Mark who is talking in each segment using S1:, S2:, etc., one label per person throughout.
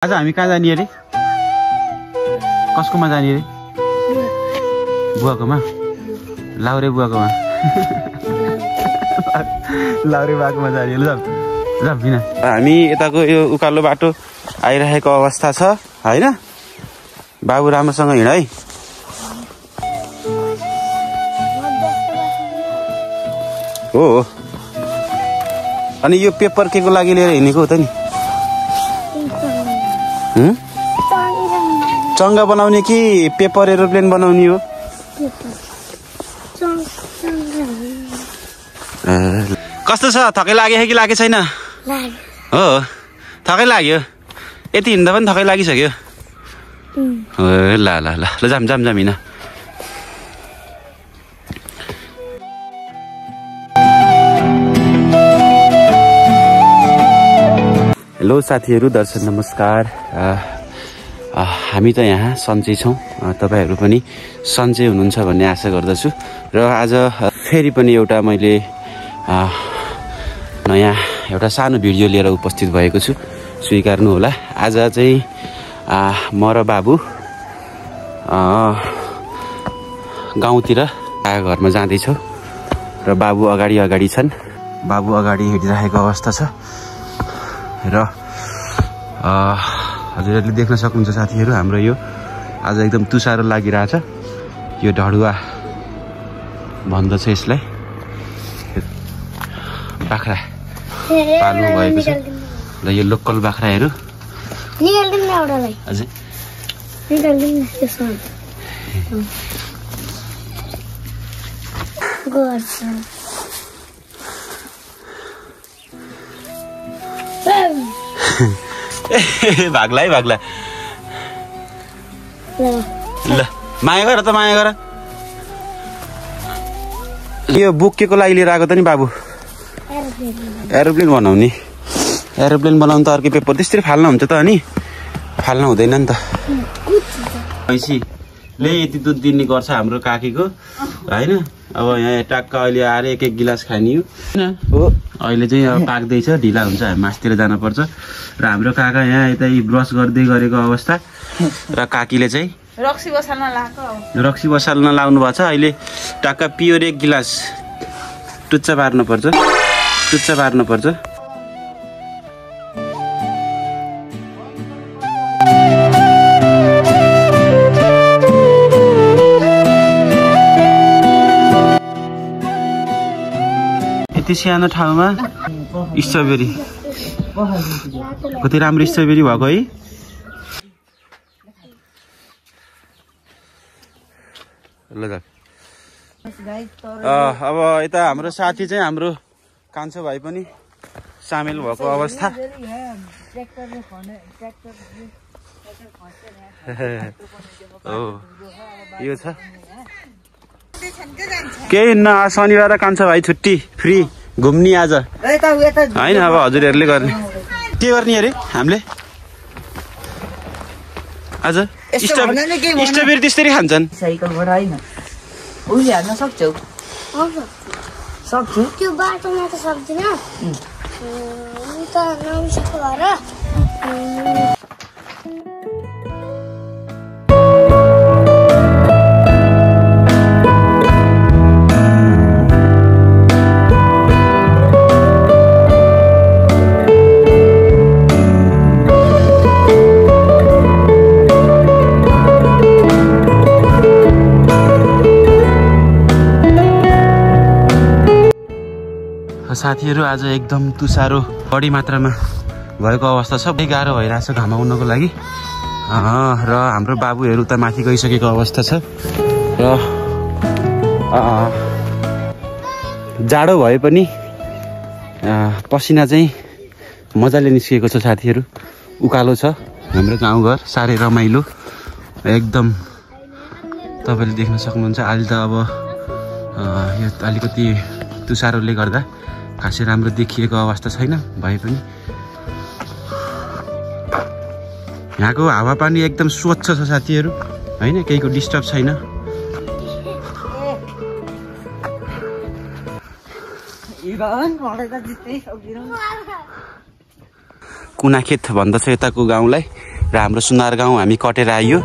S1: आज हामी कहाँ जाने अरे? कसकोमा जाने अरे? बुवाकोमा? लाउरे बुवाकोमा। लाउरे बुवाकोमा जाने ल बिना। हामी यताको यो उकालो बाटो आइरहेको अवस्था छ हैन? बाबु राम्रोसँग हिँड है। हो अनि यो पेपर के को लागि लिएर हिँडेको हो त नि? चङ्गा बनाउने कि पेपर एरोप्लेन बनाउने हो? कस्तो छ? थकै लाग्यो कि लागेको छैन? हो थकै लाग्यो। यति हिँड्दा पनि थकै लागिसक्यो। ल ल ल ल जाम जाम जाम हिँड। हेलो साथीहरू, दर्शक नमस्कार। हामी त यहाँ सन्चै छौँ, तपाईँहरू पनि सन्चै हुनुहुन्छ भन्ने आशा गर्दछु। र आज फेरि पनि एउटा मैले नयाँ एउटा सानो भिडियो लिएर उपस्थित भएको छु, स्वीकार्नु होला। आज चाहिँ म र बाबु गाउँतिर घरमा जाँदैछौँ र बाबु अगाडि छन्। बाबु अगाडि हिँडिरहेको अवस्था छ र हजुरहरूले देख्न सक्नुहुन्छ साथीहरू, हाम्रो यो आज एकदम तुसारो लागिरहेछ। यो ढडुवा भन्दछ यसलाई, बाख्रा पाल्नु भएको छ र यो लोकल बाख्राहरू भाग्ला है भाग्ला। ल माया गर त माया गर। यो बुक के को लागि लिएर आएको त नि बाबु? एरोप्लेन बनाउने। एरोप्लेन बनाउनु त अर्कै पेपर त्यसरी फाल्न हुन्छ त? अनि फाल्न हुँदैन नि त। भैँसीले यति दुध दिने गर्छ हाम्रो काकीको होइन। अब यहाँ टक्क अहिले आएर एक गिलास खाने हो। अहिले चाहिँ अब पाक्दैछ, ढिला हुन्छ, हामी मासतिर जानुपर्छ। र हाम्रो काका यहाँ यता ब्रस गर्दै गरेको अवस्था र काकीले चाहिँ रक्सी बसाल्न लाउनु भएको छ। अहिले टक्क पियोर एक गिलास टुच्चा पार्नुपर्छ। यति सानो ठाउँमा स्ट्रबेरी, कति राम्रो स्ट्रबेरी भएको है। ल अब यता हाम्रो साथी चाहिँ हाम्रो कान्छो भाइ पनि सामेल भएको अवस्था। यो छ केही न, शनिबार कान्छो भाइ छुट्टी, फ्री घुम्ने आज होइन। अब हजुरहरूले गर्ने के गर्ने अरे? हामीले आज स्ट्रबेरी त्यसरी खान्छन्।
S2: साइकलबाट होइन उहिले हाल्न सक्छौ? सक्छु। त्यो बाटोमा त सक्दिन त, नमिसेको भएर।
S1: साथीहरू आज एकदम तुसारो बढी मात्रामा भएको अवस्था छ। गाह्रो भइरहेछ घाम आउनको लागि र हाम्रो बाबुहरू त माथि गइसकेको अवस्था छ। र जाडो भए पनि पसिना चाहिँ मजाले निस्किएको छ साथीहरू। उकालो छ हाम्रो गाउँघर, साह्रै रमाइलो एकदम। तपाईँले देख्न सक्नुहुन्छ। अहिले त अब यो अलिकति तुसारोले गर्दा खासै राम्रो देखिएको अवस्था छैन भए पनि यहाँको हावापानी एकदम स्वच्छ छ साथीहरू होइन, केहीको डिस्टर्ब छैन। कुनाखेत भन्दछ यताको गाउँलाई र हाम्रो सुनार गाउँ हामी कटेर आइयो।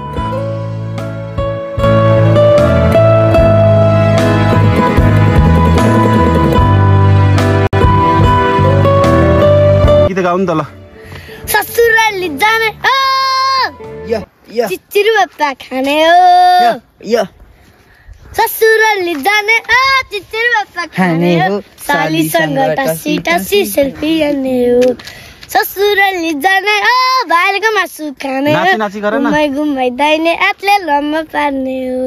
S1: गीत गाउँ नि त ल।
S2: ससुराली जाने चिचिर बाप्पा खाने हो ससुराली जाने चिचिर बाप्पा खाने हो सालीसँग टासी टासी सेल्फी हान्ने हो ससुराली जाने भाइको मासु खाने हो घुमाइ घुमाइ दाइने आत्ले लम्मा पार्ने हो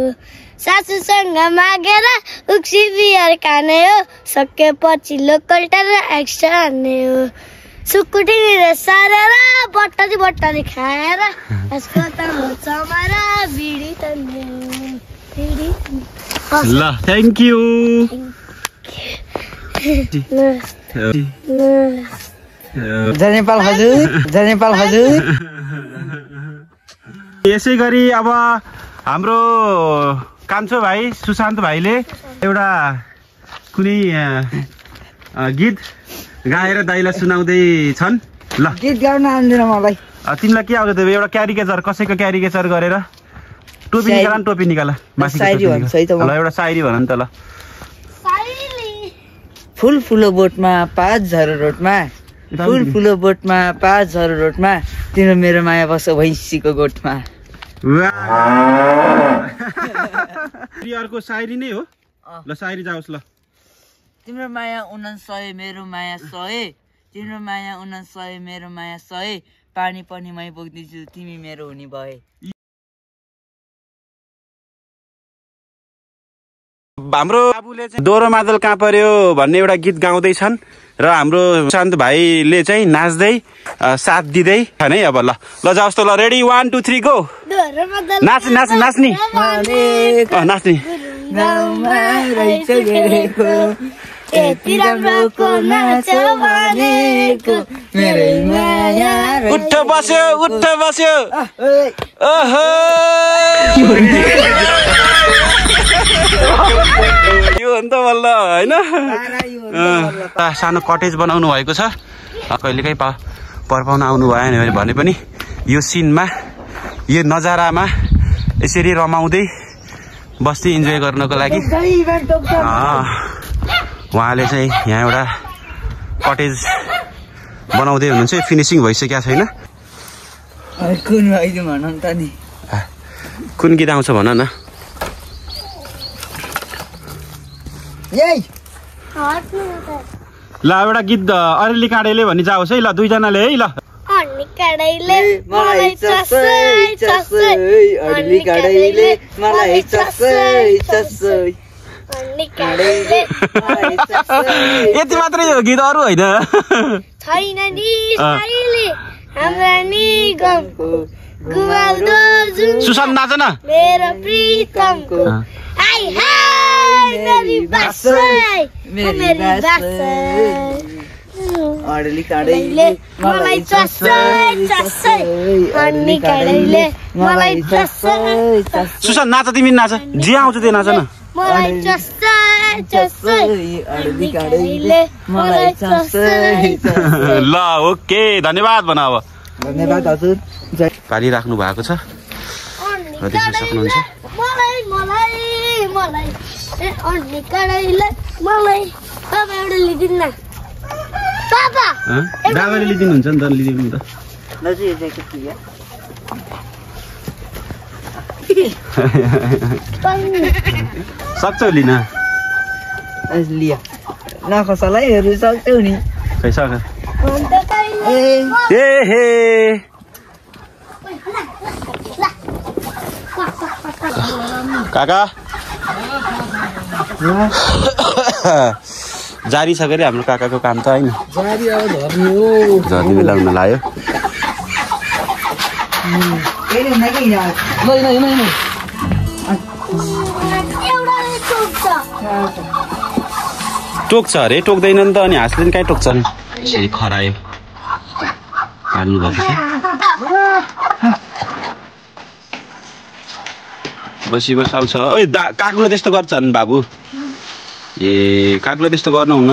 S2: सासूसँग मागेर उक्सी बियर खाने हो सकेपछि लोकल टर एक्स्ट्रा हान्ने हो सुकुटीले सारेर बट्टारी खाएर यसको त चमाएर बिडी तन्ने
S1: ल थ्याङ्क यू।
S3: जय नेपाल हजुर।
S1: यसै गरी अब हाम्रो कान्छो भाइ सुशान्त भाइले एउटा कुनै गीत गाएर दाइलाई सुनाउँदै छन्। ल
S3: गीत गाउन आउँदैन मलाई।
S1: तिमीलाई के आउँछ एउटा क्यारिकेचर कसैको क्यारिकेचर गरेर टोपी निकाल टोपी निकाल माथि एउटा सायरी भन नि त ल।
S3: फुल फुलो बोटमा पाँच झरो रोडमा फुल फुलो बोटमा पाँच झरो रोडमा तिम्रो मेरो माया बस भैँसीको गोठमा।
S1: अर्को सायरी नै हो ल सायरी जाओस् ल।
S3: तिम्रो माया 900 मेरो माया 100 तिम्रो माया 900 मेरो माया 100 पानी पनि मै बोक्दिन्छु तिमी मेरो हुने भए।
S1: हाम्रो बाबुले चाहिँ दोहोरो मादल कहाँ पर्यो भन्ने एउटा गीत गाउँदै छन् र हाम्रो सुशान्त भाइले चाहिँ नाच्दै साथ दिँदै छन् है। अब ल ल जाओस् त ल रेडी 1 2 3 गो नाच्ने नाच्ने उठ बस्यो यो अन्त बल्ल होइन सानो कटेज बनाउनु भएको छ। कहिलेकाहीँ पर्पाउन आउनु भएन भने पनि यो सिनमा यो नजारामा यसरी रमाउँदै बस्ती इन्जोय गर्नको लागि उहाँले चाहिँ यहाँ एउटा कटेज बनाउँदै हुनुहुन्छ। फिनिसिङ भइसकेको छैन। कुन गीत आउँछ भन न। ल एउटा गीत अरेली काँडेले भनी जाओस् है ल दुईजनाले है ल। यति मात्रै हो गीत अरू होइन। सुशान्त नाच न। सुशान्त नाच तिमी नाच जे आउँछ त्यो नाच न। ल ओके धन्यवाद भन। अब
S3: धन्यवाद हजुर।
S1: पालिराख्नु भएको छ देख्न सक्नुहुन्छ। बाबाले लिदिनुहुन्छ नि त लिदिनु त। सक्छौ लिन
S3: लिया नखसलाइहरू सक्छौ नि
S1: खै सक ए हे काका जारी छ गरे हाम्रो काकाको काम त हैन।
S3: जारी अब धर्ने हो।
S1: झर्ने बेला हुन लाग्यो। टोक्छ अरे टोक्दैन नि त अनि हाँसले नि कहीँ टोक्छन्। यसरी खरायो हाल्नु भएको छ। बसी बस आउँछ ओइ काकुले त्यस्तो गर्छन् बाबु ए काकुले त्यस्तो गर्नुहुन्न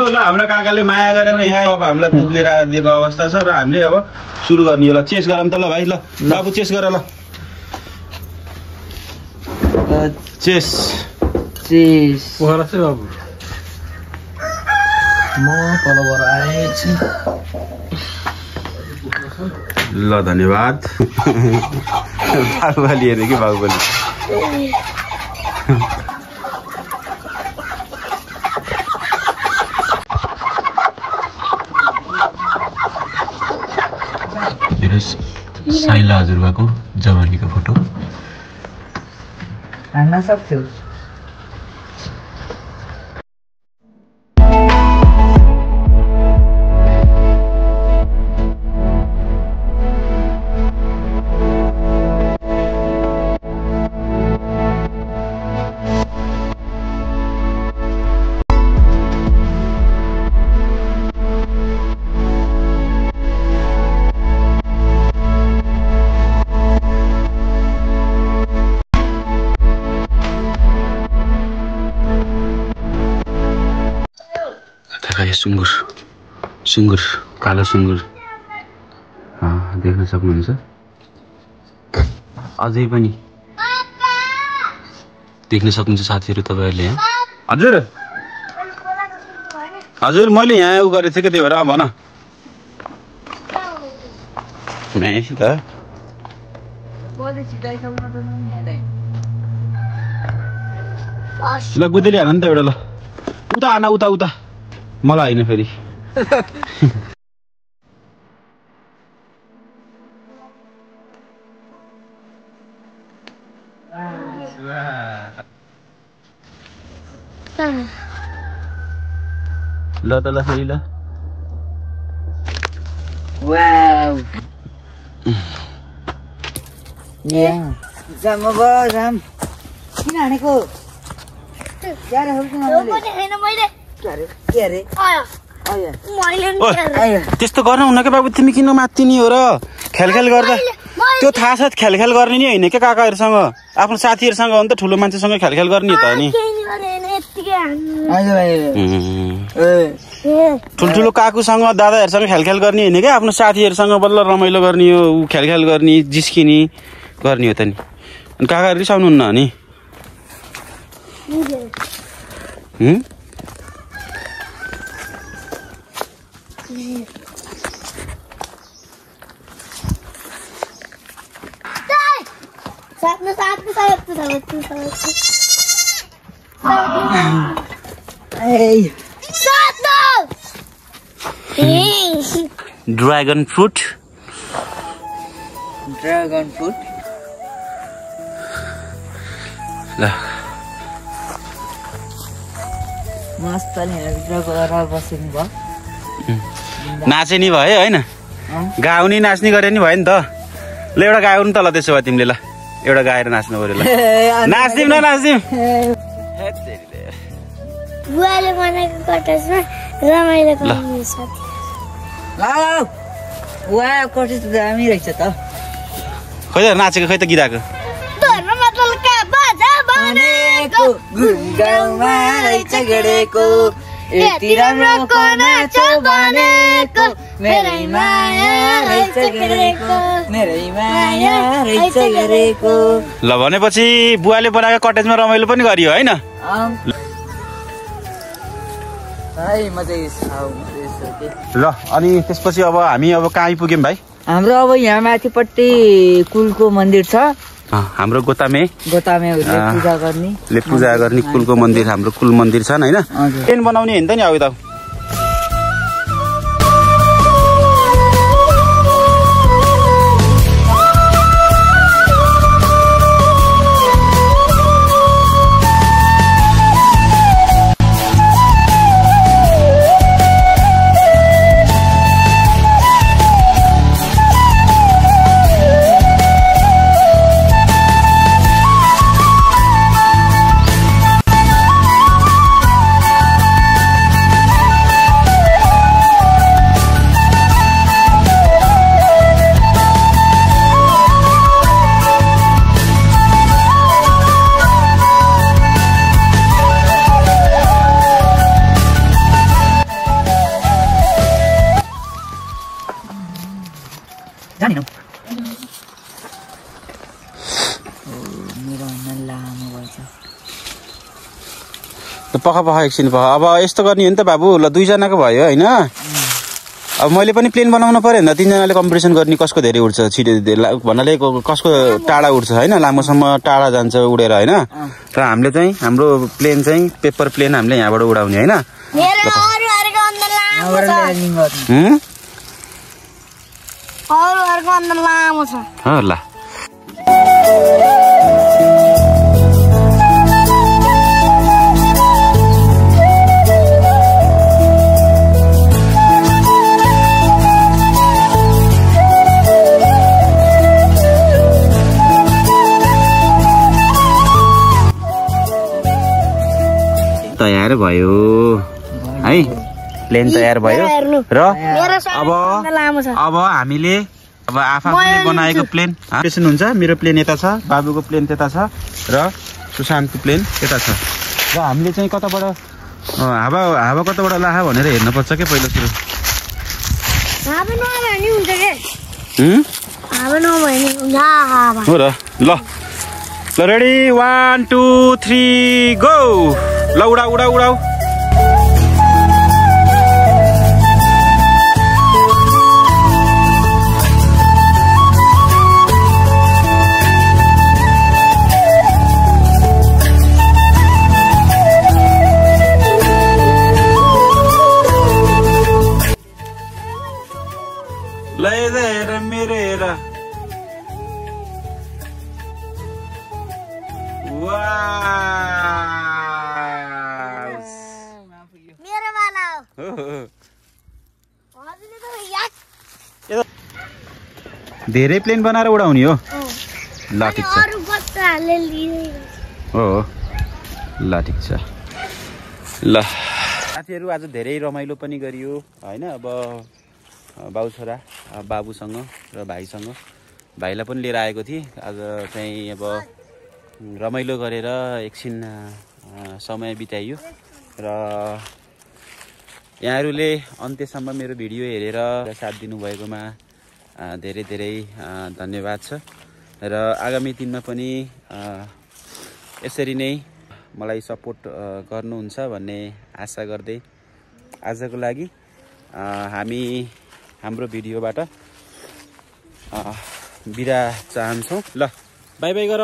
S1: ल हाम्रो काकाले माया गरेर यहाँ अब हामीलाई दुध लिएर दिएको अवस्था छ र हामीले अब सुरु गर्ने होला चेस गरौँ त ल भाइ ल बाबु चेस गर ल चेस
S3: चेस
S4: पोखरा चाहिँ बाबु म तलबाट आएछु
S1: ल धन्यवाद बाबुबली हेरे कि बाबुबली साइला हजुरबाको जवानीको फोटो
S3: हान्न सक्छु
S1: सुँगुर कालो सुँगुर देख्न सक्नुहुन्छ अझै पनि देख्न सक्नुहुन्छ साथीहरू तपाईँहरूले यहाँ हजुर हजुर मैले यहाँ उ गरेको थिएँ कि त्यही भएर भन त ल गुदेली हाल नि त एउटा ल उता आना उता उता मलाई होइन फेरि ल त ल फेरि ल
S3: वाउ जाम जाम किन हानेको
S1: त्यस्तो गर्न हुन्न क्या बाबु तिमी किन मात्तिनी हो र खेलखेल गर्दा त्यो थाहा छ खेलखेल गर्ने नि होइन क्या काकाहरूसँग आफ्नो साथीहरूसँग हो नि त ठुलो मान्छेसँग खेलखेल गर्ने त नि ठुल्ठुलो काकुसँग दादाहरूसँग खेलखेल गर्ने होइन क्या आफ्नो साथीहरूसँग बल्ल रमाइलो गर्ने हो खेलखेल गर्ने जिस्किने गर्ने हो त नि अनि काकाहरू रिसाउनुहुन्न नि ड्रैगन फ्रूट ल
S3: मस्त भित्र गएर बस्नु भयो
S1: नाचे नि भयो होइन गाउने नाच्ने गरे नि भयो नि त ल एउटा गाउनु त ल त्यसो भए तिमीले ल एउटा गाएर नाच्नु पर्यो ल नाच्दिम न नाच्दिम
S2: बुवाले बनाएको कटसमा रमाइलो गर्ने साथी
S3: वा कटस त दामी रहेछ त
S1: खै त नाचेको खै त गीताको
S3: गाउँमा रहेछ गेडेको यति राम्रो नाच बनेको मेरै माया रहेछ गेडेको मेरै माया रहेछ गेडेको
S1: ल भनेपछि बुवाले बनाएको कटेजमा रमाइलो पनि गरियो होइन ल अनि त्यसपछि अब हामी अब कहाँ आइपुग्यौँ भाइ
S3: हाम्रो अब यहाँ माथिपट्टि कुलको मन्दिर छ
S1: हाम्रो गोतामे
S3: पूजा गर्ने
S1: कुलको मन्दिर हाम्रो कुल मन्दिर छन् होइन टेन्ट बनाउने होइन त नि अब त
S3: मेरो अनुहार लामो भएछ
S1: पख एकछिन पख अब यस्तो गर्ने हो नि त बाबु ल 2 जनाको भयो हैन अब मैले पनि प्लेन बनाउनु पर्यो नि त 3 जनाले कम्पिटिसन गर्ने कसको धेरै उड्छ छिटो भन्नाले कसको टाढा उड्छ हैन लामोसम्म टाढा जान्छ उडेर हैन र हामीले चाहिँ हाम्रो प्लेन चाहिँ पेपर प्लेन हामीले यहाँबाट उडाउने हैन
S2: मेरो अरूहरुको अन्डर लामो छ अरूहरुको अन्डर लामो छ
S1: हो ल तयार भयो है प्लेन तयार भयो र अब हामीले अब आफूले बनाएको प्लेन हार्सन हुन्छ मेरो प्लेन यता छ बाबुको प्लेन त्यता छ र सुशान्तको प्लेन त्यता छ र हामीले चाहिँ कताबाट हावा कताबाट लाहा भनेर हेर्न पर्छ के पहिलो सुरु
S2: हावा नभए नि हुन्छ के हावा नभए नि हावा
S1: हो र ल रेडी 1 2 3 गो ल उडाऊ मेरेरा धेरै प्लेन बनाएर उडाउने हो ल ठिक छ हो ल ठिक छ ल साथीहरु आज धेरै रमाइलो पनि गरियो हैन अब बाउ छोरा बाबुसँग र भाइसँग भाइलाई पनि लिएर आएको थिए आज चाहिँ अब रमाइलो गरेर एकछिन समय बिताइयो र यहाँहरुले अन्त्यसम्म मेरो भिडियो हेरेर साथ दिनु भएकोमा धेरै धेरै धन्यवाद छ र आगामी दिनमा पनि यसरी नै मलाई सपोर्ट गर्नुहुन्छ भन्ने आशा गर्दै आजको लागि हामी हाम्रो भिडियोबाट बिदा चाहन्छौँ ल बाइ बाइ गर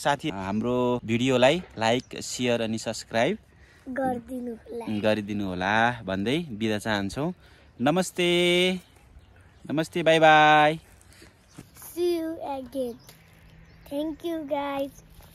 S1: साथी हाम्रो भिडियोलाई लाइक शेयर अनि सब्स्क्राइब गरिदिनु होला भन्दै बिदा चाहन्छौँ नमस्ते bye bye
S2: See you again. Thank you guys.